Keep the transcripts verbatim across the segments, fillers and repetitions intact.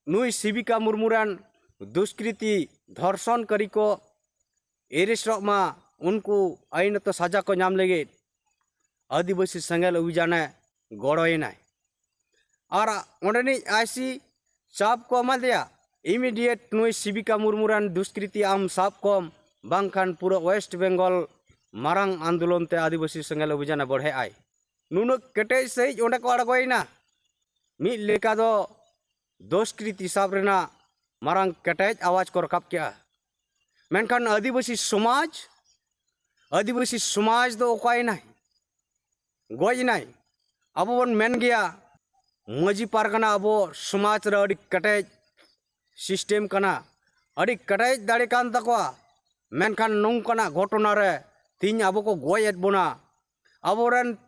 ᱱᱩᱭ ᱥᱤᱵᱤᱠᱟ ᱢᱩᱨᱢᱩ ᱨᱮᱱ ᱫᱩᱥᱠᱨᱤᱛᱤ ᱫᱷᱚᱨᱥᱚᱱ ᱠᱟᱹᱨᱤ ᱠᱚ ᱮᱨᱮᱥᱴᱚᱜ ᱢᱟ, ᱩᱱᱠᱩ ᱟᱹᱭᱤᱱᱚᱛᱚ ᱥᱟᱡᱟ ᱠᱚ ᱧᱟᱢ ᱞᱟᱹᱜᱤᱫ ᱟᱹᱫᱤᱵᱟᱹᱥᱤ ᱥᱮᱸᱜᱮᱞ ᱚᱵᱷᱤᱡᱟᱱᱮ ᱜᱚᱲᱚᱭᱮᱱᱟᱭ᱾ ᱟᱨ ᱚᱸᱰᱮᱱᱤᱡ ᱟᱭᱥᱤ ᱪᱟᱯ ᱠᱚ ᱮᱢᱟᱫᱮᱭᱟ, ᱤᱢᱤᱰᱤᱭᱮᱴ ᱱᱩᱭ ᱥᱤᱵᱤᱠᱟ ᱢᱩᱨᱢᱩ ᱨᱮᱱ ᱫᱩᱥᱠᱨᱤᱛᱤ ᱟᱢ ᱥᱟᱵ ᱠᱚᱢ, ᱵᱟᱝᱠᱷᱟᱱ ᱯᱩᱨᱟᱹ ᱳᱭᱮᱥᱴ ᱵᱮᱝᱜᱚᱞ ᱢᱟᱨᱟᱝ ᱟᱱᱫᱳᱞᱚᱱ ᱛᱮ ᱟᱹᱫᱤᱵᱟᱹᱥᱤ ᱥᱮᱸᱜᱮᱞ ᱚᱵᱷᱤᱡᱟᱱᱮ ᱵᱚᱲᱦᱮᱜᱼᱟᱭ᱾ ᱱᱩᱱᱟᱹᱜ ᱠᱮᱴᱮᱡ ᱥᱟᱺᱦᱤᱡ ᱚᱸᱰᱮ ᱠᱚ ᱟᱬᱜᱚᱭᱮᱱᱟ᱾ ᱢᱤᱫ ᱞᱮᱠᱟ ᱫᱚ ᱫᱩᱥᱠᱨᱤᱛᱤ ᱥᱟᱵ ᱨᱮᱱᱟᱜ ᱢᱟᱨᱟᱝ ᱠᱮᱴᱮᱡ ᱟᱣᱟᱡᱽ ᱠᱚ ᱨᱟᱠᱟᱵ ᱠᱮᱜᱼᱟ᱾ ᱢᱮᱱᱠᱷᱟᱱ ᱟᱹᱫᱤᱵᱟᱹᱥᱤ ᱥᱚᱢᱟᱡᱽ, ᱟᱹᱫᱤᱵᱟᱹᱥᱤ ᱥᱚᱢᱟᱡᱽ ᱫᱚ ᱚᱠᱟᱭᱮᱱᱟᱭ? ᱜᱚᱡ ᱮᱱᱟᱭ᱾ ᱟᱵᱚ ᱵᱚᱱ ᱢᱮᱱ ᱜᱮᱭᱟ, ᱢᱟᱹᱡᱷᱤ ᱯᱟᱨᱜᱟᱱᱟ ᱟᱵᱚ ᱥᱚᱢᱟᱡᱽ ᱨᱮ ᱟᱹᱰᱤ ᱠᱮᱴᱮᱡ ᱥᱤᱥᱴᱮᱢ ᱠᱟᱱᱟ, ᱟᱹᱰᱤ ᱠᱮᱴᱮᱡ ᱫᱟᱲᱮ ᱠᱟᱱ ᱛᱟᱠᱚᱣᱟ᱾ ᱢᱮᱱᱠᱷᱟᱱ ᱱᱚᱝᱠᱟᱱᱟᱜ ᱜᱷᱚᱴᱚᱱᱟ ᱨᱮ ᱛᱤᱦᱤᱧ ᱟᱵᱚ ᱠᱚ ᱜᱚᱡ ᱮᱫ ᱵᱚᱱᱟ, ᱟᱵᱚᱨᱮᱱ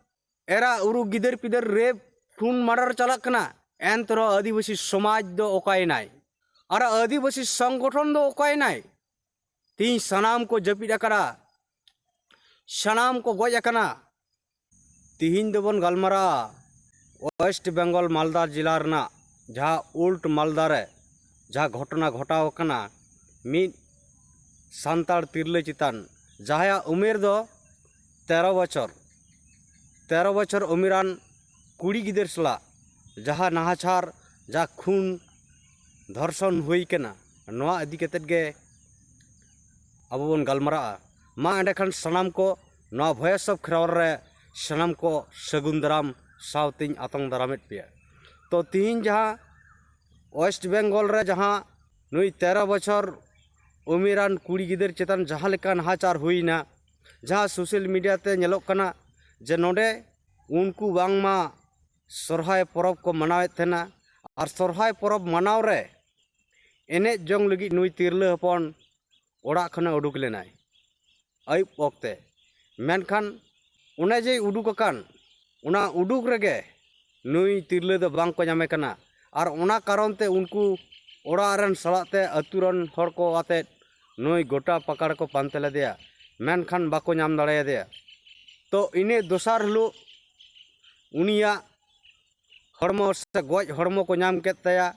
ᱮᱨᱟ ᱩᱨᱩ ᱜᱤᱫᱟᱹᱨ ᱯᱤᱫᱟᱹᱨ ᱨᱮᱯ ᱠᱷᱩᱱ ᱢᱟᱨᱰᱟᱨ ᱪᱟᱞᱟᱜ ᱠᱟᱱᱟ, ᱮᱱᱛᱮ ᱨᱮᱦᱚᱸ ᱟᱹᱫᱤᱵᱟᱹᱥᱤ ᱥᱚᱢᱟᱡᱽ ᱫᱚ ᱚᱠᱟᱭᱮᱱᱟᱭ? ᱟᱨ ᱟᱹᱫᱤᱵᱟᱹᱥᱤ ᱥᱚᱝᱜᱚᱴᱷᱚᱱ ᱫᱚ ᱚᱠᱟᱭᱮᱱᱟᱭ? ᱛᱤᱦᱤᱧ ᱥᱟᱱᱟᱢ ᱠᱚ ᱡᱟᱹᱯᱤᱫ ᱟᱠᱟᱫᱟ, ᱥᱟᱱᱟᱢ ᱠᱚ ᱜᱚᱡ ᱟᱠᱟᱱᱟ᱾ ᱛᱤᱦᱤᱧ ᱫᱚᱵᱚᱱ ᱜᱟᱞᱢᱟᱨᱟᱜᱼᱟ ᱳᱭᱮᱥᱴ ᱵᱮᱝᱜᱚᱞ ᱢᱟᱞᱫᱟ ᱡᱮᱞᱟ ᱨᱮᱱᱟᱜ ᱡᱟᱦᱟᱸ ᱳᱞᱰ ᱢᱟᱞᱫᱟ ᱨᱮ ᱡᱟᱦᱟᱸ ᱜᱷᱚᱴᱚᱱᱟ ᱜᱷᱚᱴᱟᱣ ᱟᱠᱟᱱᱟ, ᱢᱤᱫ ᱥᱟᱱᱛᱟᱲ ᱛᱤᱨᱞᱟᱹ ᱪᱮᱛᱟᱱ, ᱡᱟᱦᱟᱸᱭᱟᱜ ᱩᱢᱮᱨ ᱫᱚ ᱛᱮᱨᱚ ᱵᱚᱪᱷᱚᱨ, ᱛᱮᱨᱚ ᱵᱚᱪᱷᱚᱨ ᱩᱢᱮᱨᱟᱱ ᱠᱩᱲᱤ ᱜᱤᱫᱟᱹᱨ ᱥᱟᱞᱟᱜ ᱡᱟᱦᱟᱸ ᱱᱟᱦᱟᱪᱟᱨ, ᱡᱟᱦᱟᱸ ᱠᱷᱩᱱ ᱫᱷᱚᱨᱥᱚᱱ ᱦᱩᱭ ᱠᱟᱱᱟ, ᱱᱚᱣᱟ ᱤᱫᱤ ᱠᱟᱛᱮᱫ ᱜᱮ ᱟᱵᱚ ᱵᱚᱱ ᱜᱟᱞᱢᱟᱨᱟᱜᱼᱟ᱾ ᱢᱟ ᱮᱸᱰᱮᱠᱷᱟᱱ ᱥᱟᱱᱟᱢ ᱠᱚ ᱱᱚᱣᱟ Voice of Kharwar ᱨᱮ ᱥᱟᱱᱟᱢ ᱠᱚ ᱥᱟᱹᱜᱩᱱ ᱫᱟᱨᱟᱢ ᱥᱟᱶᱛᱮᱧ ᱟᱛᱟᱝ ᱫᱟᱨᱟᱢᱮᱫ ᱯᱮᱭᱟ᱾ ᱛᱚ ᱛᱤᱦᱤᱧ ᱡᱟᱦᱟᱸ ᱳᱭᱮᱥᱴ ᱵᱮᱝᱜᱚᱞ ᱨᱮ ᱡᱟᱦᱟᱸ ᱱᱩᱭ ᱛᱮᱨᱚ ᱵᱚᱪᱷᱚᱨ ᱩᱢᱮᱨᱟᱱ ᱠᱩᱲᱤ ᱜᱤᱫᱟᱹᱨ ᱪᱮᱛᱟᱱ ᱡᱟᱦᱟᱸ ᱞᱮᱠᱟ ᱱᱟᱦᱟᱪᱟᱨ ᱦᱩᱭᱱᱟ, ᱡᱟᱦᱟᱸ ᱥᱳᱥᱟᱞ ᱢᱤᱰᱤᱭᱟ ᱛᱮ ᱧᱮᱞᱚᱜ ᱠᱟᱱᱟ ᱡᱮ ᱱᱚᱰᱮ ᱩᱱᱠᱩ ᱵᱟᱝᱢᱟ ᱥᱚᱨᱦᱟᱭ ᱯᱚᱨᱚᱵᱽ ᱠᱚ ᱢᱟᱱᱟᱣᱮᱫ ᱛᱟᱦᱮᱱᱟ, ᱟᱨ ᱥᱚᱨᱦᱟᱭ ᱯᱚᱨᱚᱵᱽ ᱢᱟᱱᱟᱣ ᱨᱮ ᱮᱱᱮᱡ ᱡᱚᱝ ᱞᱟᱹᱜᱤᱫ ᱱᱩᱭ ᱛᱤᱨᱞᱟᱹ ᱦᱚᱯᱚᱱ ᱚᱲᱟᱜ ᱠᱷᱚᱱᱮ ᱩᱰᱩᱠ ᱞᱮᱱᱟᱭ ᱟᱹᱭᱩᱵ ᱚᱠᱛᱮ᱾ ᱢᱮᱱᱠᱷᱟᱱ ᱚᱱᱮ ᱡᱮᱭ ᱩᱰᱩᱠ ᱟᱠᱟᱱ, ᱚᱱᱟ ᱩᱰᱩᱠ ᱨᱮᱜᱮ ᱱᱩᱭ ᱛᱤᱨᱞᱟᱹ ᱫᱚ ᱵᱟᱝ ᱠᱚ ᱧᱟᱢᱮ ᱠᱟᱱᱟ᱾ ᱟᱨ ᱚᱱᱟ ᱠᱟᱨᱚᱱ ᱛᱮ ᱩᱱᱠᱩ ᱚᱲᱟᱜ ᱨᱮᱱ ᱥᱟᱞᱟᱜ ᱛᱮ ᱟᱹᱛᱩ ᱨᱮᱱ ᱦᱚᱲ ᱠᱚ ᱟᱛᱮᱫ ᱱᱩᱭ ᱜᱚᱴᱟ ᱯᱟᱠᱟᱲ ᱠᱚ ᱯᱟᱱᱛᱮ ᱞᱮᱫᱮᱭᱟ, ᱢᱮᱱᱠᱷᱟᱱ ᱵᱟᱠᱚ ᱧᱟᱢ ᱫᱟᱲᱮᱭᱟᱫᱮᱭᱟ᱾ ᱛᱚ ᱤᱱᱟᱹ ᱫᱚᱥᱟᱨ ᱦᱤᱞᱳᱜ ᱩᱱᱤᱭᱟᱜ ᱦᱚᱲᱢᱚ ᱥᱮ ᱜᱚᱡ ᱦᱚᱲᱢᱚ ᱠᱚ ᱧᱟᱢ ᱠᱮᱫ ᱛᱟᱭᱟ᱾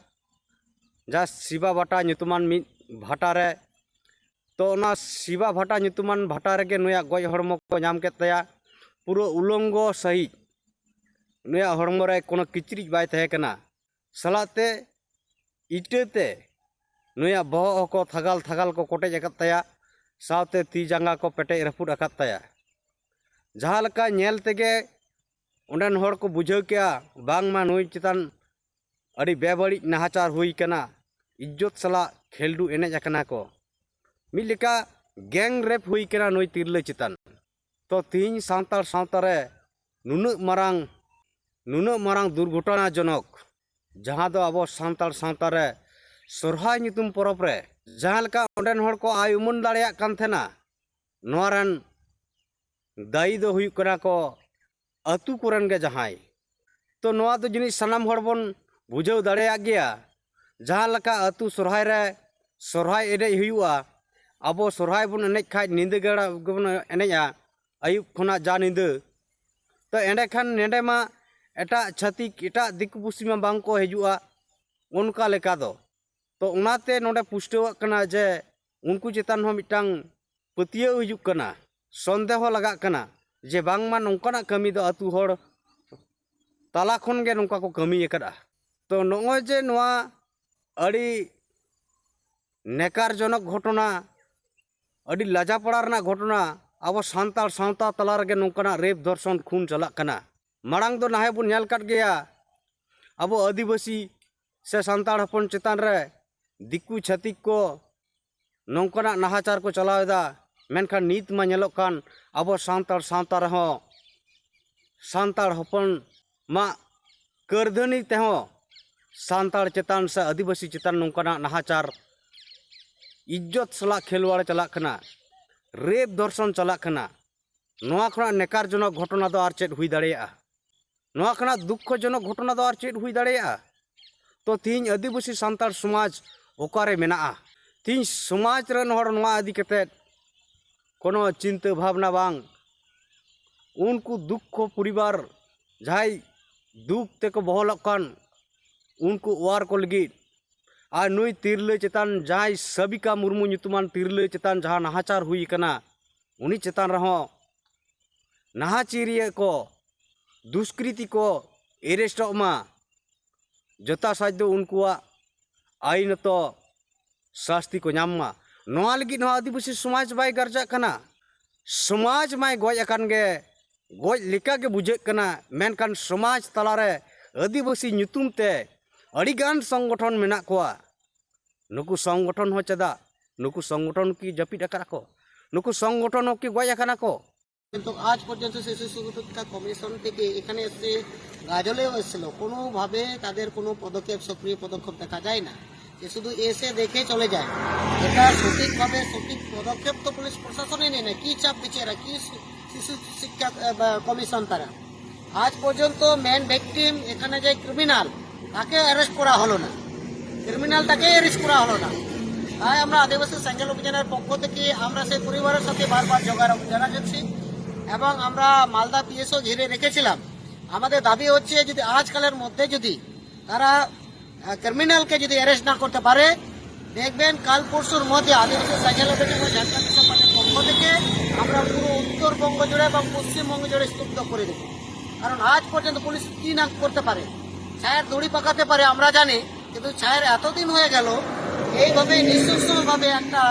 ᱡᱟᱦᱟᱸ ᱥᱤᱵᱟ ᱵᱷᱟᱴᱟ ᱧᱩᱛᱩᱢᱟᱱ ᱢᱤᱫ ᱵᱷᱟᱴᱟ ᱨᱮ᱾ ᱛᱚ ᱚᱱᱟ ᱥᱤᱵᱟ ᱵᱷᱟᱴᱟ ᱧᱩᱛᱩᱢᱟᱱ ᱵᱷᱟᱴᱟ ᱨᱮᱜᱮ ᱱᱩᱭᱟᱜ ᱜᱚᱡ ᱦᱚᱲᱢᱚ ᱠᱚ ᱧᱟᱢ ᱠᱮᱫ ᱛᱟᱭᱟ᱾ ᱯᱩᱨᱟᱹ ᱩᱞᱚᱝᱜᱚ ᱥᱟᱹᱦᱤᱡ ᱱᱩᱭᱟᱜ ᱦᱚᱲᱢᱚ ᱨᱮ ᱠᱳᱱᱳ ᱠᱤᱪᱨᱤᱡ ᱵᱟᱭ ᱛᱟᱦᱮᱸ ᱠᱟᱱᱟ᱾ ᱥᱟᱞᱟᱜ ᱛᱮ ᱤᱴᱟᱹ ᱛᱮ ᱱᱩᱭᱟᱜ ᱵᱚᱦᱚᱜ ᱦᱚᱸᱠᱚ ᱛᱷᱟᱜᱟᱞ ᱛᱷᱟᱜᱟᱞ ᱠᱚ ᱠᱚᱴᱮᱡ ᱟᱠᱟᱫ ᱛᱟᱭᱟ, ᱥᱟᱶᱛᱮ ᱛᱤ ᱡᱟᱸᱜᱟ ᱠᱚ ᱯᱮᱴᱮᱡ ᱨᱟᱹᱯᱩᱫ ᱟᱠᱟᱫ ᱛᱟᱭᱟ᱾ ᱡᱟᱦᱟᱸ ᱞᱮᱠᱟ ᱧᱮᱞ ᱛᱮᱜᱮ ᱚᱸᱰᱮᱱ ᱦᱚᱲ ᱠᱚ ᱵᱩᱡᱷᱟᱹᱣ ᱠᱮᱜᱼᱟ, ᱵᱟᱝᱢᱟ ᱱᱩᱭ ᱪᱮᱛᱟᱱ ᱟᱹᱰᱤ ᱵᱮᱵᱟᱹᱲᱤᱡ ᱱᱟᱦᱟᱪᱟᱨ ᱦᱩᱭ ᱠᱟᱱᱟ, ᱤᱡᱽᱡᱚᱛ ᱥᱟᱞᱟᱜ ᱠᱷᱮᱞᱰᱩ ᱮᱱᱮᱡ ᱟᱠᱟᱱᱟ ᱠᱚ, ᱢᱤᱫ ᱞᱮᱠᱟ gang rape ᱦᱩᱭ ᱠᱟᱱᱟ ᱱᱩᱭ ᱛᱤᱨᱞᱟᱹ ᱪᱮᱛᱟᱱ᱾ ᱛᱚ ᱛᱤᱦᱤᱧ ᱥᱟᱱᱛᱟᱲ ᱥᱟᱶᱛᱟ ᱨᱮ ᱱᱩᱱᱟᱹᱜ ᱢᱟᱨᱟᱝ, ᱱᱩᱱᱟᱹᱜ ᱢᱟᱨᱟᱝ ᱫᱩᱨᱜᱷᱚᱴᱚᱱᱟ ᱡᱚᱱᱚᱠ, ᱡᱟᱦᱟᱸ ᱫᱚ ᱟᱵᱚ ᱥᱟᱱᱛᱟᱲ ᱥᱟᱶᱛᱟ ᱨᱮ ᱥᱚᱨᱦᱟᱭ ᱧᱩᱛᱩᱢ ᱯᱚᱨᱚᱵᱽ ᱨᱮ ᱡᱟᱦᱟᱸ ᱞᱮᱠᱟ ᱚᱸᱰᱮᱱ ᱦᱚᱲ ᱠᱚ ᱟᱭ ᱩᱢᱟᱹᱱ ᱫᱟᱲᱮᱭᱟᱜ ᱠᱟᱱ ᱛᱟᱦᱮᱱᱟ, ᱱᱚᱣᱟ ᱨᱮᱱ ᱫᱟᱭᱤ ᱫᱚ ᱦᱩᱭᱩᱜ ᱠᱟᱱᱟ ᱠᱚ ᱟᱹᱛᱩ ᱠᱚᱨᱮᱱ ᱜᱮ ᱡᱟᱦᱟᱸᱭ᱾ ᱛᱚ ᱱᱚᱣᱟ ᱫᱚ ᱡᱟᱹᱱᱤᱡ ᱥᱟᱱᱟᱢ ᱦᱚᱲ ᱵᱚᱱ ᱵᱩᱡᱷᱟᱹᱣ ᱫᱟᱲᱮᱭᱟᱜ ᱜᱮᱭᱟ᱾ ᱡᱟᱦᱟᱸ ᱞᱮᱠᱟ ᱟᱹᱛᱩ ᱥᱚᱨᱦᱟᱭ ᱨᱮ ᱥᱚᱨᱦᱟᱭ ᱮᱱᱮᱡ ᱦᱩᱭᱩᱜᱼᱟ, ᱟᱵᱚ ᱥᱚᱨᱦᱟᱭ ᱵᱚᱱ ᱮᱱᱮᱡ ᱠᱷᱟᱡ ᱧᱤᱫᱟᱹ ᱵᱮᱲᱟ ᱜᱮᱵᱚᱱ ᱮᱱᱮᱡᱼᱟ, ᱟᱹᱭᱩᱵ ᱠᱷᱚᱱᱟᱜ ᱡᱟ ᱧᱤᱫᱟᱹ᱾ ᱛᱚ ᱮᱸᱰᱮᱠᱷᱟᱱ ᱱᱮᱰᱮ ᱢᱟ ᱮᱴᱟᱜ ᱪᱷᱟᱹᱛᱤᱠ, ᱮᱴᱟᱜ ᱫᱤᱠᱩ ᱯᱩᱥᱤ ᱢᱟ ᱵᱟᱝ ᱠᱚ ᱦᱤᱡᱩᱜᱼᱟ ᱚᱱᱠᱟ ᱞᱮᱠᱟ ᱫᱚ᱾ ᱛᱚ ᱚᱱᱟᱛᱮ ᱱᱚᱰᱮ ᱯᱩᱥᱴᱟᱹᱣᱟᱜ ᱠᱟᱱᱟ ᱡᱮ ᱩᱱᱠᱩ ᱪᱮᱛᱟᱱ ᱦᱚᱸ ᱢᱤᱫᱴᱟᱝ ᱯᱟᱹᱛᱭᱟᱹᱣ ᱦᱤᱡᱩᱜ ᱠᱟᱱᱟ, ᱥᱚᱱᱫᱮᱦᱚ ᱞᱟᱜᱟᱜ ᱠᱟᱱᱟ ᱡᱮ ᱵᱟᱝᱢᱟ ᱱᱚᱝᱠᱟᱱᱟᱜ ᱠᱟᱹᱢᱤ ᱫᱚ ᱟᱹᱛᱩ ᱦᱚᱲ ᱛᱟᱞᱟ ᱠᱷᱚᱱ ᱜᱮ ᱱᱚᱝᱠᱟ ᱠᱚ ᱠᱟᱹᱢᱤ ᱟᱠᱟᱫᱼᱟ᱾ ᱛᱚ ᱱᱚᱜᱼᱚᱭ ᱡᱮ ᱱᱚᱣᱟ ᱟᱹᱰᱤ ᱱᱮᱠᱟᱨᱡᱚᱱᱚᱠ ᱜᱷᱚᱴᱚᱱᱟ, ᱟᱹᱰᱤ ᱞᱟᱡᱟᱯᱟᱲᱟ ᱨᱮᱱᱟᱜ ᱜᱷᱚᱴᱚᱱᱟ, ᱟᱵᱚ ᱥᱟᱱᱛᱟᱲ ᱥᱟᱶᱛᱟ ᱛᱟᱞᱟ ᱨᱮᱜᱮ ᱱᱚᱝᱠᱟᱱᱟᱜ ᱨᱮᱯ, ᱫᱷᱚᱨᱥᱚᱱ, ᱠᱷᱩᱱ ᱪᱟᱞᱟᱜ ᱠᱟᱱᱟ᱾ ᱢᱟᱲᱟᱝ ᱫᱚ ᱱᱟᱦᱟᱜ ᱵᱚᱱ ᱧᱮᱞ ᱠᱟᱫ ᱜᱮᱭᱟ, ᱟᱵᱚ ᱟᱹᱫᱤᱵᱟᱹᱥᱤ ᱥᱮ ᱥᱟᱱᱛᱟᱲ ᱦᱚᱯᱚᱱ ᱪᱮᱛᱟᱱ ᱨᱮ ᱫᱤᱠᱩ ᱪᱷᱟᱹᱛᱤᱠ ᱠᱚ ᱱᱚᱝᱠᱟᱱᱟᱜ ᱱᱟᱦᱟᱪᱟᱨ ᱠᱚ ᱪᱟᱞᱟᱣ ᱮᱫᱟ, ᱢᱮᱱᱠᱷᱟᱱ ᱱᱤᱛ ᱢᱟ ᱧᱮᱞᱚᱜ ᱠᱟᱱ ᱟᱵᱚ ᱥᱟᱱᱛᱟᱲ ᱥᱟᱶᱛᱟ ᱨᱮᱦᱚᱸ ᱥᱟᱱᱛᱟᱲ ᱦᱚᱯᱚᱱ ᱢᱟ ᱠᱟᱹᱨᱫᱷᱟᱹᱱᱤ ᱛᱮᱦᱚᱸ ᱥᱟᱱᱛᱟᱲ ᱪᱮᱛᱟᱱ ᱥᱮ ᱟᱹᱫᱤᱵᱟᱹᱥᱤ ᱪᱮᱛᱟᱱ ᱱᱚᱝᱠᱟᱱᱟᱜ ᱱᱟᱦᱟᱪᱟᱨ, ᱤᱡᱽᱡᱚᱛ ᱥᱟᱞᱟᱜ ᱠᱷᱮᱞᱣᱟᱲ ᱪᱟᱞᱟᱜ ᱠᱟᱱᱟ, ᱨᱮᱯ ᱫᱷᱚᱨᱥᱚᱱ ᱪᱟᱞᱟᱜ ᱠᱟᱱᱟ᱾ ᱱᱚᱣᱟ ᱠᱷᱚᱱᱟᱜ ᱱᱮᱠᱟᱨᱡᱚᱱᱚᱠ ᱜᱷᱚᱴᱚᱱᱟ ᱫᱚ ᱟᱨ ᱪᱮᱫ ᱦᱩᱭ ᱫᱟᱲᱮᱭᱟᱜᱼᱟ? ᱱᱚᱣᱟ ᱠᱷᱚᱱᱟᱜ ᱫᱩᱠᱠᱷᱚᱡᱚᱱᱚᱠ ᱜᱷᱚᱴᱚᱱᱟ ᱫᱚ ᱟᱨ ᱪᱮᱫ ᱦᱩᱭ ᱫᱟᱲᱮᱭᱟᱜᱼᱟ? ᱛᱚ ᱛᱤᱦᱤᱧ ᱟᱹᱫᱤᱵᱟᱹᱥᱤ ᱥᱟᱱᱛᱟᱲ ᱥᱚᱢᱟᱡᱽ ᱚᱠᱟᱨᱮ ᱢᱮᱱᱟᱜᱼᱟ? ᱛᱤᱦᱤᱧ ᱥᱚᱢᱟᱡᱽ ᱨᱮᱱ ᱦᱚᱲ ᱱᱚᱣᱟ ᱤᱫᱤ ᱠᱟᱛᱮᱫ ᱠᱳᱱᱳ ᱪᱤᱱᱛᱟᱹ ᱵᱷᱟᱵᱽᱱᱟ ᱵᱟᱝ, ᱩᱱᱠᱩ ᱫᱩᱠᱠᱷᱚ ᱯᱚᱨᱤᱵᱟᱨ ᱡᱟᱦᱟᱸᱭ ᱫᱩᱠ ᱛᱮᱠᱚ ᱵᱚᱦᱚᱞᱚᱜ ᱠᱟᱱ, ᱩᱱᱠᱩ ᱚᱣᱟᱨ ᱠᱚ ᱞᱟᱹᱜᱤᱫ ᱟᱨ ᱱᱩᱭ ᱛᱤᱨᱞᱟᱹ ᱪᱮᱛᱟᱱ, ᱡᱟᱦᱟᱸᱭ ᱥᱟᱵᱤᱠᱟ ᱢᱩᱨᱢᱩ ᱧᱩᱛᱩᱢᱟᱱ ᱛᱤᱨᱞᱟᱹ ᱪᱮᱛᱟᱱ ᱡᱟᱦᱟᱸ ᱱᱟᱦᱟᱪᱟᱨ ᱦᱩᱭ ᱟᱠᱟᱱᱟ, ᱩᱱᱤ ᱪᱮᱛᱟᱱ ᱨᱮᱦᱚᱸ ᱱᱟᱦᱟᱪᱟᱨᱤᱭᱟᱹ ᱠᱚ, ᱫᱩᱥᱠᱨᱤᱛᱤ ᱠᱚ ᱮᱨᱮᱥᱴᱚᱜ ᱢᱟ, ᱡᱚᱛᱷᱟᱥᱟᱡ ᱫᱚ ᱩᱱᱠᱩᱣᱟᱜ ᱟᱭᱤᱱᱚᱛᱚ ᱥᱟᱥᱛᱤ ᱠᱚ ᱧᱟᱢ ᱢᱟ᱾ ᱱᱚᱣᱟ ᱞᱟᱹᱜᱤᱫ ᱦᱚᱸ ᱟᱹᱫᱤᱵᱟᱹᱥᱤ ᱥᱚᱢᱟᱡᱽ ᱵᱟᱭ ᱜᱟᱨᱡᱟᱜ ᱠᱟᱱᱟ᱾ ᱥᱚᱢᱟᱡᱽ ᱢᱟᱭ ᱜᱚᱡ ᱟᱠᱟᱱ ᱜᱮ, ᱜᱚᱡ ᱞᱮᱠᱟ ᱜᱮ ᱵᱩᱡᱷᱟᱹᱜ ᱠᱟᱱᱟ, ᱢᱮᱱᱠᱷᱟᱱ ᱥᱚᱢᱟᱡᱽ ᱛᱟᱞᱟᱨᱮ ᱟᱹᱫᱤᱵᱟᱹᱥᱤ ᱧᱩᱛᱩᱢ ᱛᱮ ᱟᱹᱰᱤᱜᱟᱱ ᱥᱚᱝᱜᱚᱴᱷᱚᱱ ᱢᱮᱱᱟᱜ ᱠᱚᱣᱟ᱾ ᱱᱩᱠᱩ ᱥᱚᱝᱜᱚᱴᱷᱚᱱ ᱦᱚᱸ ᱪᱮᱫᱟᱜ? ᱱᱩᱠᱩ ᱥᱚᱝᱜᱚᱴᱷᱚᱱ ᱠᱤ ᱡᱟᱹᱯᱤᱫ ᱟᱠᱟᱫ ᱟᱠᱚ? ᱱᱩᱠᱩ ᱥᱚᱝᱜᱚᱴᱷᱚᱱ ᱦᱚᱸ ᱠᱤ ᱜᱚᱡ ᱟᱠᱟᱱᱟ ᱠᱚ? কিন্তু আজ পর্যন্ত শিশু সুরক্ষা কমিশন থেকে এখানে এসে গাজলেও এসেছিল, কোনোভাবে তাদের কোনো পদক্ষেপ, সক্রিয় পদক্ষেপ দেখা যায় না। যে শুধু এসে দেখে চলে যায়। এটা সঠিকভাবে সঠিক পদক্ষেপ তো পুলিশ প্রশাসনই নেয় না। কি চাপ দিচ্ছে এরা, কি শি- শিশু শিক্ষা আহ, বা কমিশন তারা? আজ পর্যন্ত মেন ভিকটিম, এখানে যে ক্রিমিনাল, তাকে অ্যারেস্ট করা হলো না, ক্রিমিনালটাকে অ্যারেস্ট করা হলো না। তাই আমরা আদিবাসী সেঙ্গেল অভিযানের পক্ষ থেকে আমরা সেই পরিবারের সাথে বারবার যোগাযোগ যাচ্ছি এবং আমরা মালদা পিএসও ঘিরে রেখেছিলাম। আমাদের দাবি হচ্ছে যদি আজকালের মধ্যে যদি তারা আহ, ক্রিমিনালকে যদি অ্যারেস্ট না করতে পারে, দেখবেন কাল পরশুর মধ্যে আদিবাসী সেঙ্গেল অভিযান ও ঝাড়খণ্ড সরকারের পক্ষ থেকে আমরা পুরো উত্তরবঙ্গ জুড়ে এবং পশ্চিমবঙ্গ জুড়ে স্তব্ধ করে দেব। কারণ আজ পর্যন্ত পুলিশ কি না করতে পারে, ছায়ের দড়ি পাকাতে পারে আমরা জানি, কিন্তু ছায়ের এতদিন হয়ে গেল এইভাবে নৃশংসভাবে একটা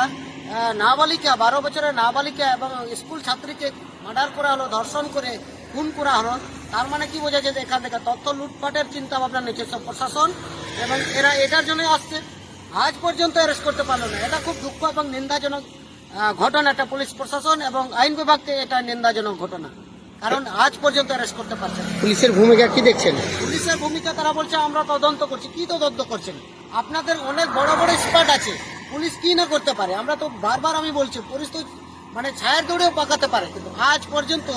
আহ, নাবালিকা, বারো বছরের নাবালিকা এবং স্কুল ছাত্রীকে মার্ডার করা হলো, ধর্ষণ করে খুন করা হলো। তার মানে কি বোঝা যায় যে এখান থেকে তথ্য লুটপাটের চিন্তা ভাবনা নিচ্ছে সব প্রশাসন এবং এরা এটার জন্য আসছে। আজ পর্যন্ত অ্যারেস্ট করতে পারলো না। এটা খুব দুঃখ এবং নিন্দাজনক আহ, ঘটনা। এটা পুলিশ প্রশাসন এবং আইন বিভাগকে এটা নিন্দাজনক ঘটনা, কারণ আজ পর্যন্ত অ্যারেস্ট করতে পারছে না। পুলিশের ভূমিকা কি দেখছেন? পুলিশের ভূমিকা তারা বলছে আমরা তদন্ত করছি। কি তদন্ত করছেন? আপনাদের অনেক বড় বড় এক্সপার্ট আছে, পুলিশ কি না করতে পারে? আমরা তো বারবার আমি বলছি, পুলিশ তো মানে ছায়ের দৌড়েও পাকাতে পারে, কিন্তু আজ পর্যন্ত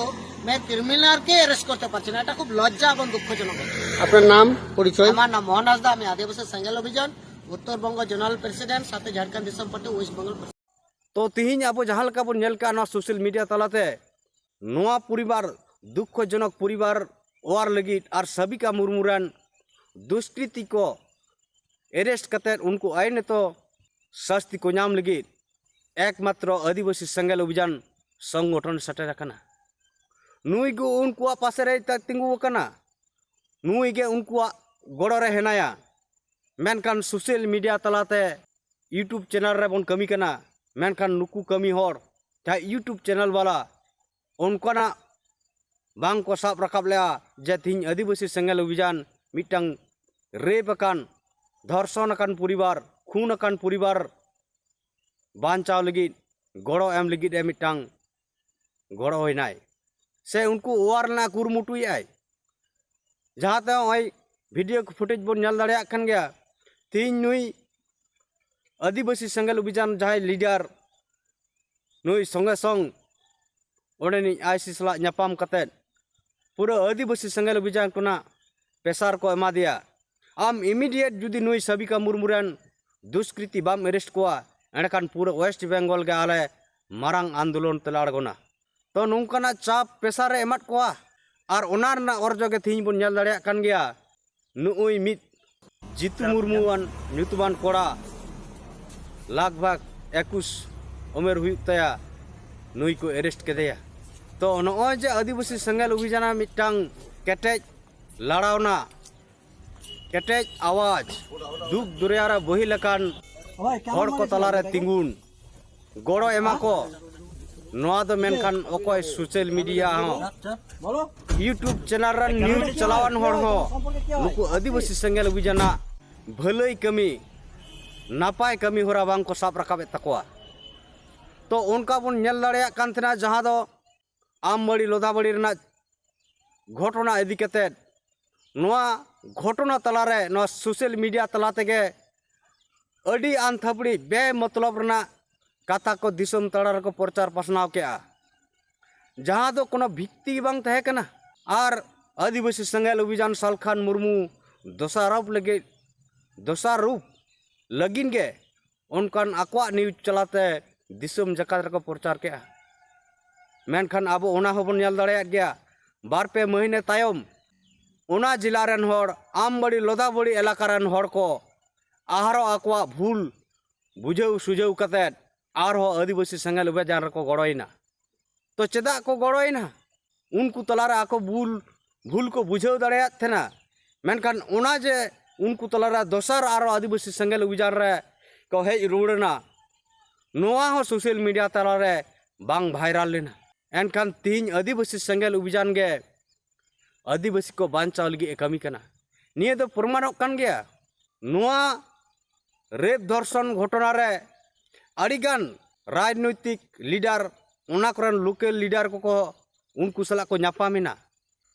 মেন ক্রিমিনালকে অ্যারেস্ট করতে পারছে না। এটা খুব লজ্জা এবং দুঃখজনক ব্যাপার। আপনার নাম, পরিচয়? আমার নাম মোহন হাসদা, আমি আদিবাসী সেঙ্গেল অভিযান উত্তরবঙ্গ জোনাল প্রেসিডেন্ট, সাথে ঝাড়খণ্ড ডিসেম্বর ওয়েস্ট বেঙ্গল। ᱛᱚ ᱛᱤᱦᱤᱧ ᱟᱵᱚ ᱡᱟᱦᱟᱸ ᱞᱮᱠᱟ ᱵᱚᱱ ᱧᱮᱞ ᱠᱟᱜᱼᱟ ᱱᱚᱣᱟ ᱥᱳᱥᱟᱞ ᱢᱤᱰᱤᱭᱟ ᱛᱟᱞᱟᱛᱮ, ᱱᱚᱣᱟ ᱯᱚᱨᱤᱵᱟᱨ, ᱫᱩᱠᱠᱷᱚᱡᱚᱱᱚᱠ ᱯᱚᱨᱤᱵᱟᱨ ᱚᱣᱟᱨ ᱞᱟᱹᱜᱤᱫ ᱟᱨ ᱥᱟᱵᱤᱠᱟ ᱢᱩᱨᱢᱩ ᱨᱮᱱ ᱫᱩᱥᱠᱨᱤᱛᱤ ᱠᱚ arrest ᱠᱟᱛᱮᱫ ᱩᱱᱠᱩ ᱟᱭᱤᱱ ᱮᱛᱚ ᱥᱟᱥᱛᱤ ᱠᱚ ᱧᱟᱢ ᱞᱟᱹᱜᱤᱫ ᱮᱠᱢᱟᱛᱨᱚ ᱟᱹᱫᱤᱵᱟᱹᱥᱤ ᱥᱮᱸᱜᱮᱞ ᱚᱵᱷᱤᱡᱟᱱ ᱥᱚᱝᱜᱚᱴᱷᱚᱱ ᱥᱮᱴᱮᱨ ᱟᱠᱟᱱᱟ᱾ ᱱᱩᱭ ᱜᱮ ᱩᱱᱠᱩᱣᱟᱜ ᱯᱟᱥᱮ ᱨᱮᱭ ᱛᱤᱸᱜᱩ ᱟᱠᱟᱱᱟ, ᱱᱩᱭ ᱜᱮ ᱩᱱᱠᱩᱣᱟᱜ ᱜᱚᱲᱚ ᱨᱮ ᱦᱮᱱᱟᱭᱟ᱾ ᱢᱮᱱᱠᱷᱟᱱ social media ᱛᱟᱞᱟᱛᱮ YouTube channel ᱨᱮᱵᱚᱱ ᱠᱟᱹᱢᱤ ᱠᱟᱱᱟ, ᱢᱮᱱᱠᱷᱟᱱ ᱱᱩᱠᱩ ᱠᱟᱹᱢᱤ ᱦᱚᱲ ᱡᱟᱦᱟᱸᱭ YouTube channel ᱵᱟᱞᱟ ᱚᱱᱠᱟᱱᱟᱜ ᱵᱟᱝ ᱠᱚ ᱥᱟᱵ ᱨᱟᱠᱟᱵ ᱞᱮᱜᱼᱟ ᱡᱮ ᱛᱤᱦᱤᱧ ᱟᱹᱫᱤᱵᱟᱹᱥᱤ ᱥᱮᱸᱜᱮᱞ ᱚᱵᱷᱤᱡᱟᱱ ᱢᱤᱫᱴᱟᱝ ᱨᱮᱯ ᱟᱠᱟᱱ, ᱫᱷᱚᱨᱥᱚᱱ ᱟᱠᱟᱱ ᱯᱚᱨᱤᱵᱟᱨ, ᱠᱷᱩᱱ ᱟᱠᱟᱱ ᱯᱚᱨᱤᱵᱟᱨ ᱵᱟᱧᱪᱟᱣ ᱞᱟᱹᱜᱤᱫ ᱜᱚᱲᱚ ᱮᱢ ᱞᱟᱹᱜᱤᱫ ᱮ ᱢᱤᱫᱴᱟᱝ ᱜᱚᱲᱚ ᱦᱩᱭᱱᱟᱭ, ᱥᱮ ᱩᱱᱠᱩ ᱚᱣᱟᱨ ᱨᱮᱱᱟᱜ ᱠᱩᱨᱩᱢᱩᱴᱩᱭᱮᱫᱼᱟᱭ᱾ ᱡᱟᱦᱟᱸᱛᱮ ᱱᱚᱜᱼᱚᱭ video footage ᱵᱚᱱ ᱧᱮᱞ ᱫᱟᱲᱮᱭᱟᱜ ᱠᱟᱱ ᱜᱮᱭᱟ, ᱛᱤᱦᱤᱧ ᱱᱩᱭ ᱟᱹᱫᱤᱵᱟᱹᱥᱤ ᱥᱮᱸᱜᱮᱞ ᱚᱵᱷᱤᱡᱟᱱ ᱡᱟᱦᱟᱸᱭ leader, ᱱᱩᱭ ᱥᱚᱸᱜᱮ ᱥᱚᱝ ᱚᱸᱰᱮᱱᱤᱡ ᱟᱭᱥᱤ ᱥᱟᱞᱟᱜ ᱧᱟᱯᱟᱢ ᱠᱟᱛᱮᱫ ᱯᱩᱨᱟᱹ ᱟᱹᱫᱤᱵᱟᱹᱥᱤ ᱥᱮᱸᱜᱮᱞ ᱚᱵᱷᱤᱡᱟᱱ ᱠᱷᱚᱱᱟᱜ pressure ᱠᱚ ᱮᱢᱟ ᱫᱮᱭᱟ, ᱟᱢ immediate ᱡᱩᱫᱤ ᱱᱩᱭ ᱥᱟᱵᱤᱠᱟ ᱢᱩᱨᱢᱩ ᱨᱮᱱ ᱫᱩᱥᱠᱨᱤᱛᱤ ᱵᱟᱢ arrest ᱠᱚᱣᱟ, ᱮᱸᱰᱮᱠᱷᱟᱱ ᱯᱩᱨᱟᱹ West Bengal ᱜᱮ ᱟᱞᱮ ᱢᱟᱨᱟᱝ ᱟᱱᱫᱳᱞᱚᱱ ᱛᱮᱞᱮ ᱟᱬᱜᱚᱱᱟ᱾ ᱛᱚ ᱱᱚᱝᱠᱟᱱᱟᱜ ᱪᱟᱯ pressure ᱮ ᱮᱢᱟᱫ ᱠᱚᱣᱟ, ᱟᱨ ᱚᱱᱟ ᱨᱮᱱᱟᱜ ᱚᱨᱡᱚ ᱜᱮ ᱛᱮᱦᱮᱧ ᱵᱚᱱ ᱧᱮᱞ ᱫᱟᱲᱮᱭᱟᱜ ᱠᱟᱱ ᱜᱮᱭᱟ᱾ ᱱᱩᱜᱼᱩᱭ ᱢᱤᱫ ᱡᱤᱛᱩ ᱢᱩᱨᱢᱩᱣᱟᱱ ᱧᱩᱛᱩᱢᱟᱱ ᱠᱚᱲᱟ, ᱞᱟᱜᱽ ᱵᱷᱟᱜᱽ ᱮᱠᱩᱥ ᱩᱢᱮᱨ ᱦᱩᱭᱩᱜ ᱛᱟᱭᱟ, ᱱᱩᱭ ᱠᱚ arrest ᱠᱮᱫᱮᱭᱟ᱾ ᱛᱚ ᱱᱚᱜᱼᱚᱭ ᱡᱮ ᱟᱹᱫᱤᱵᱟᱹᱥᱤ ᱥᱮᱸᱜᱮᱞ ᱚᱵᱷᱤᱡᱟᱱᱟᱜ ᱢᱤᱫᱴᱟᱝ ᱠᱮᱴᱮᱡ ᱞᱟᱲᱟᱣᱱᱟ, ᱠᱮᱴᱮᱡ ᱟᱣᱟᱡᱽ, ᱫᱩᱠ ᱫᱚᱨᱭᱟ ᱨᱮ ᱵᱚᱦᱤ ᱞᱮᱠᱟᱱ ᱦᱚᱲ ᱠᱚ ᱛᱟᱞᱟᱨᱮ ᱛᱤᱸᱜᱩᱱ, ᱜᱚᱲᱚ ᱮᱢᱟ ᱠᱚ, ᱱᱚᱣᱟ ᱫᱚ ᱢᱮᱱᱠᱷᱟᱱ ᱚᱠᱚᱭ social media ᱦᱚᱸ, YouTube channel ᱨᱮᱱ news ᱪᱟᱞᱟᱣᱟᱱ ᱦᱚᱲ ᱦᱚᱸ ᱱᱩᱠᱩ ᱟᱹᱫᱤᱵᱟᱹᱥᱤ ᱥᱮᱸᱜᱮᱞ ᱚᱵᱷᱤᱡᱟᱱᱟᱜ ᱵᱷᱟᱹᱞᱟᱹᱭ ᱠᱟᱹᱢᱤ, ᱱᱟᱯᱟᱭ ᱠᱟᱹᱢᱤ ᱦᱚᱨᱟ ᱵᱟᱝ ᱠᱚ ᱥᱟᱵ ᱨᱟᱠᱟᱵᱮᱫ ᱛᱟᱠᱚᱣᱟ᱾ ᱛᱚ ᱚᱱᱠᱟ ᱵᱚᱱ ᱧᱮᱞ ᱫᱟᱲᱮᱭᱟᱜ ᱠᱟᱱ ᱛᱟᱦᱮᱱᱟ, ᱡᱟᱦᱟᱸ ᱫᱚ ᱟᱢᱵᱟᱲᱤ ᱞᱚᱫᱟᱵᱟᱲᱤ ᱨᱮᱱᱟᱜ ᱜᱷᱚᱴᱚᱱᱟ ᱤᱫᱤ ᱠᱟᱛᱮᱫ, ᱱᱚᱣᱟ ᱜᱷᱚᱴᱚᱱᱟ ᱛᱟᱞᱟᱨᱮ ᱱᱚᱣᱟ social media ᱛᱟᱞᱟ ᱛᱮᱜᱮ ᱟᱹᱰᱤ ᱟᱱᱛᱷᱟᱯᱲᱤ ᱵᱮ ᱢᱚᱛᱞᱚᱵ ᱨᱮᱱᱟᱜ ᱠᱟᱛᱷᱟ ᱠᱚ ᱫᱤᱥᱚᱢ ᱛᱟᱞᱟ ᱨᱮᱠᱚ ᱯᱨᱚᱪᱟᱨ ᱯᱟᱥᱱᱟᱣ ᱠᱮᱜᱼᱟ, ᱡᱟᱦᱟᱸ ᱫᱚ ᱠᱳᱱᱳ ᱵᱷᱤᱛᱛᱤ ᱜᱮ ᱵᱟᱝ ᱛᱟᱦᱮᱸ ᱠᱟᱱᱟ᱾ ᱟᱨ ᱟᱹᱫᱤᱵᱟᱹᱥᱤ ᱥᱮᱸᱜᱮᱞ ᱚᱵᱷᱤᱡᱟᱱ ᱥᱟᱞᱠᱷᱟᱱ ᱢᱩᱨᱢᱩ ᱫᱚᱥᱟᱨᱚᱯ ᱞᱟᱹᱜᱤᱫ, ᱫᱚᱥᱟᱨ ᱨᱩᱯ ᱞᱟᱹᱜᱤᱫ ᱜᱮ ᱚᱱᱠᱟᱱ ᱟᱠᱚᱣᱟᱜ news ᱪᱟᱞᱟᱛᱮ ᱫᱤᱥᱚᱢ ᱡᱟᱠᱟᱛ ᱨᱮᱠᱚ ᱯᱨᱚᱪᱟᱨ ᱠᱮᱜᱼᱟ᱾ ᱢᱮᱱᱠᱷᱟᱱ ᱟᱵᱚ ᱚᱱᱟ ᱦᱚᱸᱵᱚᱱ ᱧᱮᱞ ᱫᱟᱲᱮᱭᱟᱜ ᱜᱮᱭᱟ, ᱵᱟᱨ ᱯᱮ ᱢᱟᱹᱦᱱᱟᱹ ᱛᱟᱭᱚᱢ ᱚᱱᱟ ᱡᱮᱞᱟ ᱨᱮᱱ ᱦᱚᱲ, ᱟᱢᱵᱟᱲᱤ ᱞᱚᱫᱟᱵᱟᱲᱤ ᱮᱞᱟᱠᱟ ᱨᱮᱱ ᱦᱚᱲ ᱠᱚ ᱟᱨᱦᱚᱸ ᱟᱠᱚᱣᱟᱜ ᱵᱷᱩᱞ ᱵᱩᱡᱷᱟᱹᱣ ᱥᱩᱡᱷᱟᱹᱣ ᱠᱟᱛᱮᱫ ᱟᱨᱦᱚᱸ ᱟᱹᱫᱤᱵᱟᱹᱥᱤ ᱥᱮᱸᱜᱮᱞ ᱚᱵᱷᱤᱡᱟᱱ ᱨᱮᱠᱚ ᱜᱚᱲᱚᱭᱮᱱᱟ᱾ ᱛᱚ ᱪᱮᱫᱟᱜ ᱠᱚ ᱜᱚᱲᱚᱭᱮᱱᱟ? ᱩᱱᱠᱩ ᱛᱟᱞᱟᱨᱮ ᱟᱠᱚ ᱵᱷᱩᱞ ᱵᱷᱩᱞ ᱠᱚ ᱵᱩᱡᱷᱟᱹᱣ ᱫᱟᱲᱮᱭᱟᱫ ᱛᱟᱦᱮᱱᱟ᱾ ᱢᱮᱱᱠᱷᱟᱱ ᱚᱱᱟ ᱡᱮ ᱩᱱᱠᱩ ᱛᱟᱞᱟᱨᱮ ᱫᱚᱥᱟᱨ ᱟᱨᱚ ᱟᱹᱫᱤᱵᱟᱹᱥᱤ ᱥᱮᱸᱜᱮᱞ ᱚᱵᱷᱤᱡᱟᱱ ᱨᱮ ᱠᱚ ᱦᱮᱡ ᱨᱩᱣᱟᱹᱲ ᱮᱱᱟ, ᱱᱚᱣᱟ ᱦᱚᱸ ᱥᱳᱥᱟᱞ ᱢᱤᱰᱤᱭᱟ ᱛᱟᱞᱟᱨᱮ ᱵᱟᱝ ᱵᱷᱟᱭᱨᱟᱞ ᱞᱮᱱᱟ᱾ ᱮᱱᱠᱷᱟᱱ ᱛᱤᱦᱤᱧ ᱟᱹᱫᱤᱵᱟᱹᱥᱤ ᱥᱮᱸᱜᱮᱞ ᱚᱵᱷᱤᱡᱟᱱ ᱜᱮ ᱟᱹᱫᱤᱵᱟᱹᱥᱤ ᱠᱚ ᱵᱟᱧᱪᱟᱣ ᱞᱟᱹᱜᱤᱫ ᱮ ᱠᱟᱹᱢᱤ ᱠᱟᱱᱟ᱾ ᱱᱤᱭᱟᱹ ᱫᱚ ᱯᱨᱚᱢᱟᱱᱚᱜ ᱠᱟᱱ ᱜᱮᱭᱟ᱾ ᱱᱚᱣᱟ ᱨᱮᱯ ᱫᱷᱚᱨᱥᱚᱱ ᱜᱷᱚᱴᱚᱱᱟ ᱨᱮ ᱟᱹᱰᱤᱜᱟᱱ ᱨᱟᱡᱽᱱᱳᱭᱛᱤᱠ ᱞᱤᱰᱟᱨ, ᱚᱱᱟ ᱠᱚᱨᱮᱱ ᱞᱳᱠᱮᱞ ᱞᱤᱰᱟᱨ ᱠᱚᱠᱚ ᱩᱱᱠᱩ ᱥᱟᱞᱟᱜ ᱠᱚ ᱧᱟᱯᱟᱢᱮᱱᱟ᱾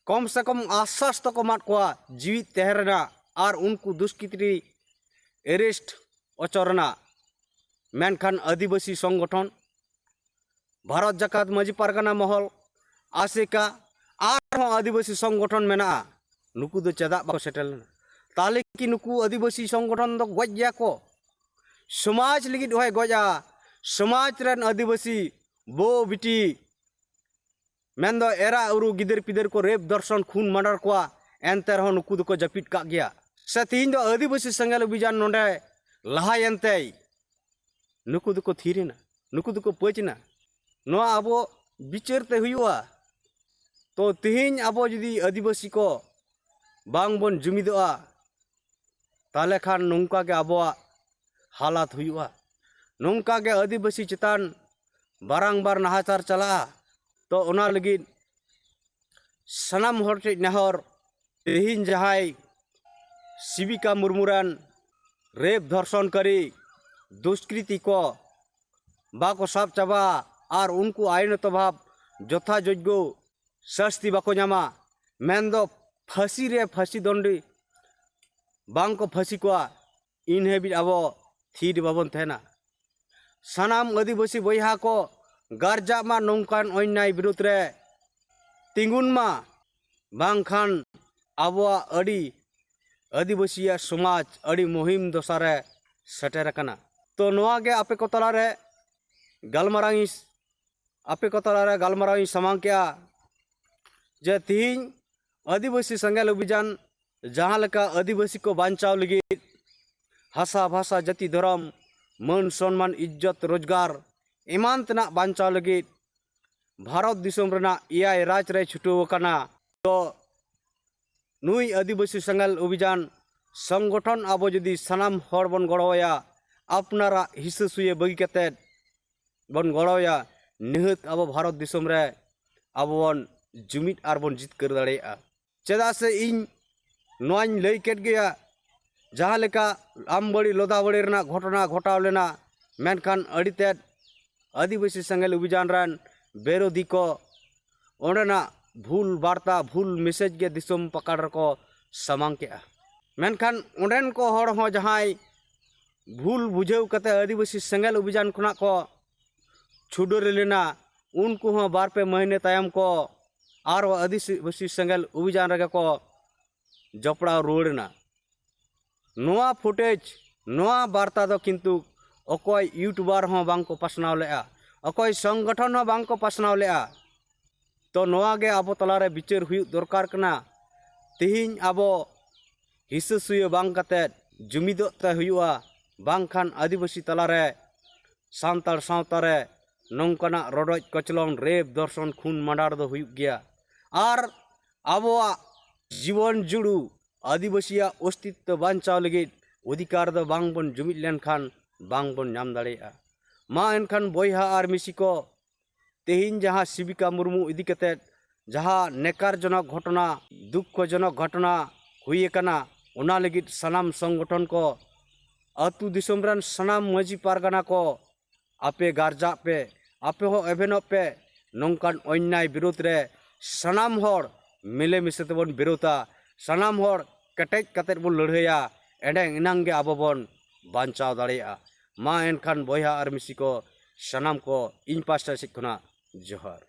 ᱠᱚᱢ ᱥᱮ ᱠᱚᱢ ᱟᱥᱥᱟᱥ ᱛᱚᱠᱚ ᱮᱢᱟᱫ ᱠᱚᱣᱟ ᱡᱤᱣᱤᱫ ᱛᱟᱦᱮᱸ ᱨᱮᱱᱟᱜ ᱟᱨ ᱩᱱᱠᱩ ᱫᱩᱥᱠᱨᱤᱛᱤ ᱮᱨᱮᱥᱴ ᱚᱪᱚ ᱨᱮᱱᱟᱜ᱾ ᱢᱮᱱᱠᱷᱟᱱ ᱟᱹᱫᱤᱵᱟᱹᱥᱤ ᱥᱚᱝᱜᱚᱴᱷᱚᱱ, ᱵᱷᱟᱨᱚᱛ ᱡᱟᱠᱟᱛ ᱢᱟᱹᱡᱷᱤ ᱯᱟᱨᱜᱟᱱᱟ ᱢᱚᱦᱚᱞ, ᱟᱥᱮᱠᱟ, ᱟᱨᱦᱚᱸ ᱟᱹᱫᱤᱵᱟᱹᱥᱤ ᱥᱚᱝᱜᱚᱴᱷᱚᱱ ᱢᱮᱱᱟᱜᱼᱟ, ᱱᱩᱠᱩ ᱫᱚ ᱪᱮᱫᱟᱜ ᱵᱟᱠᱚ ᱥᱮᱴᱮᱨ ᱞᱮᱱᱟ? ᱛᱟᱦᱞᱮ ᱠᱤ ᱱᱩᱠᱩ ᱟᱹᱫᱤᱵᱟᱹᱥᱤ ᱥᱚᱝᱜᱚᱴᱷᱚᱱ ᱫᱚ ᱜᱚᱡ ᱜᱮᱭᱟ ᱠᱚ? ᱥᱚᱢᱟᱡᱽ ᱞᱟᱹᱜᱤᱫ ᱦᱚᱸᱭ ᱜᱚᱡᱼᱟ, ᱥᱚᱢᱟᱡᱽ ᱨᱮᱱ ᱟᱹᱫᱤᱵᱟᱹᱥᱤ ᱵᱳ ᱵᱤᱴᱤ, ᱢᱮᱱᱫᱚ ᱮᱨᱟ ᱩᱨᱩ ᱜᱤᱫᱟᱹᱨ ᱯᱤᱫᱟᱹᱨ ᱠᱚ ᱨᱮᱯ ᱫᱷᱚᱨᱥᱚᱱ ᱠᱷᱩᱱ ᱢᱟᱰᱟᱨ ᱠᱚᱣᱟ, ᱮᱱᱛᱮ ᱨᱮᱦᱚᱸ ᱱᱩᱠᱩ ᱫᱚᱠᱚ ᱡᱟᱹᱯᱤᱫ ᱠᱟᱜ ᱜᱮᱭᱟ᱾ ᱥᱮ ᱛᱤᱦᱤᱧ ᱫᱚ ᱟᱹᱫᱤᱵᱟᱹᱥᱤ ᱥᱮᱸᱜᱮᱞ ᱚᱵᱷᱤᱡᱟᱱ ᱱᱚᱰᱮ ᱞᱟᱦᱟᱭᱮᱱ ᱛᱮᱭ ᱱᱩᱠᱩ ᱫᱚᱠᱚ ᱛᱷᱤᱨ ᱮᱱᱟ, ᱱᱩᱠᱩ ᱫᱚᱠᱚ ᱯᱟᱹᱪ ᱮᱱᱟ᱾ ᱱᱚᱣᱟ ᱟᱵᱚ ᱵᱤᱪᱟᱹᱨ ᱛᱮ ᱦᱩᱭᱩᱜᱼᱟ᱾ ᱛᱚ ᱛᱤᱦᱤᱧ ᱟᱵᱚ ᱡᱩᱫᱤ ᱟᱹᱫᱤᱵᱟᱹᱥᱤ ᱠᱚ ᱵᱟᱝ ᱵᱚᱱ ᱡᱩᱢᱤᱫᱚᱜᱼᱟ, ᱛᱟᱦᱚᱞᱮ ᱠᱷᱟᱱ ᱱᱚᱝᱠᱟ ᱜᱮ ᱟᱵᱚᱣᱟᱜ ᱦᱟᱞᱟᱛ ᱦᱩᱭᱩᱜᱼᱟ᱾ ᱱᱚᱝᱠᱟ ᱜᱮ ᱟᱹᱫᱤᱵᱟᱹᱥᱤ ᱪᱮᱛᱟᱱ ᱵᱟᱨᱟᱝᱵᱟᱨ ᱱᱟᱦᱟᱪᱟᱨ ᱪᱟᱞᱟᱜᱼᱟ᱾ ᱛᱚ ᱚᱱᱟ ᱞᱟᱹᱜᱤᱫ ᱥᱟᱱᱟᱢ ᱦᱚᱲ ᱴᱷᱮᱱ ᱱᱮᱦᱚᱨ, ᱛᱮᱦᱮᱧ ᱡᱟᱦᱟᱸᱭ ᱥᱤᱵᱤᱠᱟ ᱢᱩᱨᱢᱩ ᱨᱮᱱ ᱨᱮᱯ ᱫᱷᱚᱨᱥᱚᱱᱠᱟᱨᱤ ᱫᱩᱥᱠᱨᱤᱛᱤ ᱠᱚ ᱵᱟᱠᱚ ᱥᱟᱵ ᱪᱟᱵᱟᱜᱼᱟ ᱟᱨ ᱩᱱᱠᱩ ᱟᱭᱤᱱᱚᱛᱚ ᱵᱷᱟᱵᱽ ᱡᱚᱛᱷᱟᱡᱳᱜᱽᱜᱚ ᱥᱟᱹᱥᱛᱤ ᱵᱟᱠᱚ ᱧᱟᱢᱟ, ᱢᱮᱱᱫᱚ ᱯᱷᱟᱹᱥᱤ ᱨᱮ ᱯᱷᱟᱹᱥᱤ ᱫᱚᱱᱰᱤ ᱵᱟᱝ ᱠᱚ ᱯᱷᱟᱹᱥᱤ ᱠᱚᱣᱟ, ᱤᱱ ᱦᱟᱹᱵᱤᱡ ᱟᱵᱚ ᱛᱷᱤᱨ ᱵᱟᱵᱚᱱ ᱛᱟᱦᱮᱱᱟ᱾ ᱥᱟᱱᱟᱢ ᱟᱹᱫᱤᱵᱟᱹᱥᱤ ᱵᱚᱭᱦᱟ ᱠᱚ ᱜᱟᱨᱡᱟᱜ ᱢᱟ ᱱᱚᱝᱠᱟᱱ ᱚᱱᱭᱟᱭ ᱵᱤᱨᱩᱫᱽ ᱨᱮ ᱛᱤᱸᱜᱩᱱ ᱢᱟ, ᱵᱟᱝᱠᱷᱟᱱ ᱟᱵᱚᱣᱟᱜ ᱟᱹᱰᱤ ᱟᱹᱫᱤᱵᱟᱹᱥᱤᱭᱟᱜ ᱥᱚᱢᱟᱡᱽ ᱟᱹᱰᱤ ᱢᱩᱦᱤᱢ ᱫᱚᱥᱟ ᱨᱮ ᱥᱮᱴᱮᱨ ᱟᱠᱟᱱᱟ᱾ ᱛᱚ ᱱᱚᱣᱟ ᱜᱮ ᱟᱯᱮ ᱠᱚ ᱛᱟᱞᱟᱨᱮ ᱜᱟᱞᱢᱟᱨᱟᱣ ᱤᱧ, ᱟᱯᱮ ᱠᱚ ᱛᱟᱞᱟᱨᱮ ᱜᱟᱞᱢᱟᱨᱟᱣ ᱤᱧ ᱥᱟᱢᱟᱝ ᱠᱮᱜᱼᱟ ᱡᱮ ᱛᱤᱦᱤᱧ ᱟᱹᱫᱤᱵᱟᱹᱥᱤ ᱥᱮᱸᱜᱮᱞ ᱚᱵᱷᱤᱡᱟᱱ ᱡᱟᱦᱟᱸ ᱞᱮᱠᱟ ᱟᱹᱫᱤᱵᱟᱹᱥᱤ ᱠᱚ ᱵᱟᱧᱪᱟᱣ ᱞᱟᱹᱜᱤᱫ ᱦᱟᱥᱟ ᱵᱷᱟᱥᱟ ᱡᱟᱹᱛᱤ ᱫᱷᱚᱨᱚᱢ ᱢᱟᱹᱱ ᱥᱚᱱᱢᱟᱱ ᱤᱡᱽᱡᱚᱛ ᱨᱳᱡᱽᱜᱟᱨ ᱮᱢᱟᱱ ᱛᱮᱱᱟᱜ ᱵᱟᱧᱪᱟᱣ ᱞᱟᱹᱜᱤᱫ ᱵᱷᱟᱨᱚᱛ ᱫᱤᱥᱚᱢ ᱨᱮᱱᱟᱜ ᱮᱭᱟᱭ ᱨᱟᱡᱽ ᱨᱮᱭ ᱪᱷᱩᱴᱟᱹᱣ ᱟᱠᱟᱱᱟ᱾ ᱛᱚ ᱱᱩᱭ ᱟᱹᱫᱤᱵᱟᱹᱥᱤ ᱥᱮᱸᱜᱮᱞ ᱚᱵᱷᱤᱡᱟᱱ ᱥᱚᱝᱜᱚᱴᱷᱚᱱ ᱟᱵᱚ ᱡᱩᱫᱤ ᱥᱟᱱᱟᱢ ᱦᱚᱲ ᱵᱚᱱ ᱜᱚᱲᱚᱣᱟᱭᱟ, ᱟᱯᱱᱟᱨᱟᱜ ᱦᱤᱥᱟᱹ ᱥᱩᱭᱟᱹ ᱵᱟᱹᱜᱤ ᱠᱟᱛᱮᱫ ᱵᱚᱱ ᱜᱚᱲᱚᱣᱟᱭᱟ, ᱱᱤᱦᱟᱹᱛ ᱟᱵᱚ ᱵᱷᱟᱨᱚᱛ ᱫᱤᱥᱚᱢ ᱨᱮ ᱟᱵᱚ ᱵᱚᱱ ᱡᱩᱢᱤᱫ ᱟᱨ ᱵᱚᱱ ᱡᱤᱛᱠᱟᱹᱨ ᱫᱟᱲᱮᱭᱟᱜᱼᱟ᱾ ᱪᱮᱫᱟᱜ ᱥᱮ ᱤᱧ ᱱᱚᱣᱟᱧ ᱞᱟᱹᱭ ᱠᱮᱫ ᱜᱮᱭᱟ, ᱡᱟᱦᱟᱸ ᱞᱮᱠᱟ ᱟᱢᱵᱟᱲᱤ ᱞᱚᱫᱟᱵᱟᱲᱤ ᱨᱮᱱᱟᱜ ᱜᱷᱚᱴᱚᱱᱟ ᱜᱷᱚᱴᱟᱣ ᱞᱮᱱᱟ, ᱢᱮᱱᱠᱷᱟᱱ ᱟᱹᱰᱤ ᱛᱮᱫ ᱟᱹᱫᱤᱵᱟᱹᱥᱤ ᱥᱮᱸᱜᱮᱞ ᱚᱵᱷᱤᱡᱟᱱ ᱨᱮᱱ ᱵᱤᱨᱳᱫᱷᱤ ᱠᱚ ᱚᱸᱰᱮᱱᱟᱜ ᱵᱷᱩᱞ ᱵᱟᱨᱛᱟ, ᱵᱷᱩᱞ ᱢᱮᱥᱮᱡᱽ ᱜᱮ ᱫᱤᱥᱚᱢ ᱯᱟᱠᱟᱲ ᱨᱮᱠᱚ ᱥᱟᱢᱟᱝ ᱠᱮᱜᱼᱟ᱾ ᱢᱮᱱᱠᱷᱟᱱ ᱚᱸᱰᱮᱱ ᱠᱚ ᱦᱚᱲ ᱦᱚᱸ ᱡᱟᱦᱟᱸᱭ ᱵᱷᱩᱞ ᱵᱩᱡᱷᱟᱹᱣ ᱠᱟᱛᱮ ᱟᱹᱫᱤᱵᱟᱹᱥᱤ ᱥᱮᱸᱜᱮᱞ ᱚᱵᱷᱤᱡᱟᱱ ᱠᱷᱚᱱᱟᱜ ᱠᱚ ᱪᱷᱩᱰᱟᱹᱨ ᱞᱮᱱᱟ, ᱩᱱᱠᱩ ᱦᱚᱸ ᱵᱟᱨ ᱯᱮ ᱢᱟᱹᱦᱱᱟᱹ ᱛᱟᱭᱚᱢ ᱠᱚ ᱟᱨᱦᱚᱸ ᱟᱹᱫᱤᱵᱟᱹᱥᱤ ᱥᱮᱸᱜᱮᱞ ᱚᱵᱷᱤᱡᱟᱱ ᱨᱮᱜᱮ ᱠᱚ ᱡᱚᱯᱲᱟᱣ ᱨᱩᱣᱟᱹᱲ ᱮᱱᱟ᱾ ᱱᱚᱣᱟ ᱯᱷᱩᱴᱮᱡᱽ, ᱱᱚᱣᱟ ᱵᱟᱨᱛᱟ ᱫᱚ ᱠᱤᱱᱛᱩ ᱚᱠᱚᱭ ᱤᱭᱩᱴᱩᱵᱟᱨ ᱦᱚᱸ ᱵᱟᱝ ᱠᱚ ᱯᱟᱥᱱᱟᱣ ᱞᱮᱜᱼᱟ, ᱚᱠᱚᱭ ᱥᱚᱝᱜᱚᱴᱷᱚᱱ ᱦᱚᱸ ᱵᱟᱝ ᱠᱚ ᱯᱟᱥᱱᱟᱣ ᱞᱮᱜᱼᱟ᱾ ᱛᱚ ᱱᱚᱣᱟ ᱜᱮ ᱟᱵᱚ ᱛᱟᱞᱟᱨᱮ ᱵᱤᱪᱟᱹᱨ ᱦᱩᱭᱩᱜ ᱫᱚᱨᱠᱟᱨ ᱠᱟᱱᱟ᱾ ᱛᱮᱦᱮᱧ ᱟᱵᱚ ᱦᱤᱥᱟᱹ ᱥᱩᱭᱟᱹ ᱵᱟᱝ ᱠᱟᱛᱮᱫ ᱡᱩᱢᱤᱫᱚᱜ ᱛᱮ ᱦᱩᱭᱩᱜᱼᱟ, ᱵᱟᱝᱠᱷᱟᱱ ᱟᱹᱫᱤᱵᱟᱹᱥᱤ ᱛᱟᱞᱟᱨᱮ, ᱥᱟᱱᱛᱟᱲ ᱥᱟᱶᱛᱟ ᱨᱮ ᱱᱚᱝᱠᱟᱱᱟᱜ ᱨᱚᱰᱚᱡ ᱠᱚᱪᱞᱚᱱ, ᱨᱮᱯ, ᱫᱚᱨᱥᱚᱱ, ᱠᱷᱩᱱ, ᱢᱟᱰᱟᱨ ᱫᱚ ᱦᱩᱭᱩᱜ ᱜᱮᱭᱟ᱾ ᱟᱨ ᱟᱵᱚᱣᱟᱜ ᱡᱤᱵᱚᱱ ᱡᱩᱲᱩ ᱟᱹᱫᱤᱵᱟᱹᱥᱤᱭᱟᱜ ᱚᱥᱛᱤᱛᱛᱚ ᱵᱟᱧᱪᱟᱣ ᱞᱟᱹᱜᱤᱫ ᱚᱫᱷᱤᱠᱟᱨ ᱫᱚ ᱵᱟᱝ ᱵᱚᱱ ᱡᱩᱢᱤᱫ ᱞᱮᱱᱠᱷᱟᱱ ᱵᱟᱝ ᱵᱚᱱ ᱧᱟᱢ ᱫᱟᱲᱮᱭᱟᱜᱼᱟ᱾ ᱢᱟ ᱮᱱᱠᱷᱟᱱ ᱵᱚᱭᱦᱟ ᱟᱨ ᱢᱤᱥᱤ ᱠᱚ, ᱛᱮᱦᱮᱧ ᱡᱟᱦᱟᱸ ᱥᱤᱵᱤᱠᱟ ᱢᱩᱨᱢᱩ ᱤᱫᱤ ᱠᱟᱛᱮᱫ ᱡᱟᱦᱟᱸ ᱱᱮᱠᱟᱨᱡᱚᱱᱚᱠ ᱜᱷᱚᱴᱚᱱᱟ, ᱫᱩᱠᱠᱷᱚᱡᱚᱱᱚᱠ ᱜᱷᱚᱴᱚᱱᱟ ᱦᱩᱭ ᱟᱠᱟᱱᱟ, ᱚᱱᱟ ᱞᱟᱹᱜᱤᱫ ᱥᱟᱱᱟᱢ ᱥᱚᱝᱜᱚᱴᱷᱚᱱ ᱠᱚ, ᱟᱹᱛᱩ ᱫᱤᱥᱚᱢ ᱨᱮᱱ ᱥᱟᱱᱟᱢ ᱢᱟᱹᱡᱷᱤ ᱯᱟᱨᱜᱟᱱᱟ ᱠᱚ, ᱟᱯᱮ ᱜᱟᱨᱡᱟᱜ ᱯᱮ, ᱟᱯᱮ ᱦᱚᱸ ᱮᱵᱷᱮᱱᱚᱜ ᱯᱮ᱾ ᱱᱚᱝᱠᱟᱱ ᱚᱱᱭᱟᱭ ᱵᱤᱨᱩᱫᱽ ᱨᱮ ᱥᱟᱱᱟᱢ ᱦᱚᱲ ᱢᱤᱞᱮᱢᱤᱥᱮ ᱛᱮᱵᱚᱱ ᱵᱤᱨᱳᱫᱟ, ᱥᱟᱱᱟᱢ ᱦᱚᱲ ᱠᱮᱴᱮᱡ ᱠᱟᱛᱮᱫ ᱵᱚᱱ ᱞᱟᱹᱲᱦᱟᱹᱭᱟ, ᱮᱸᱰᱮ ᱮᱱᱟᱝ ᱜᱮ ᱟᱵᱚ ᱵᱚᱱ ᱵᱟᱧᱪᱟᱣ ᱫᱟᱲᱮᱭᱟᱜᱼᱟ᱾ ᱢᱟ ᱮᱱᱠᱷᱟᱱ ᱵᱚᱭᱦᱟ ᱟᱨ ᱢᱤᱥᱤ ᱠᱚ, ᱥᱟᱱᱟᱢ ᱠᱚ ᱤᱧ ᱯᱟᱥᱴᱟ ᱥᱮᱫ ᱠᱷᱚᱱᱟᱜ ᱡᱚᱦᱟᱨ᱾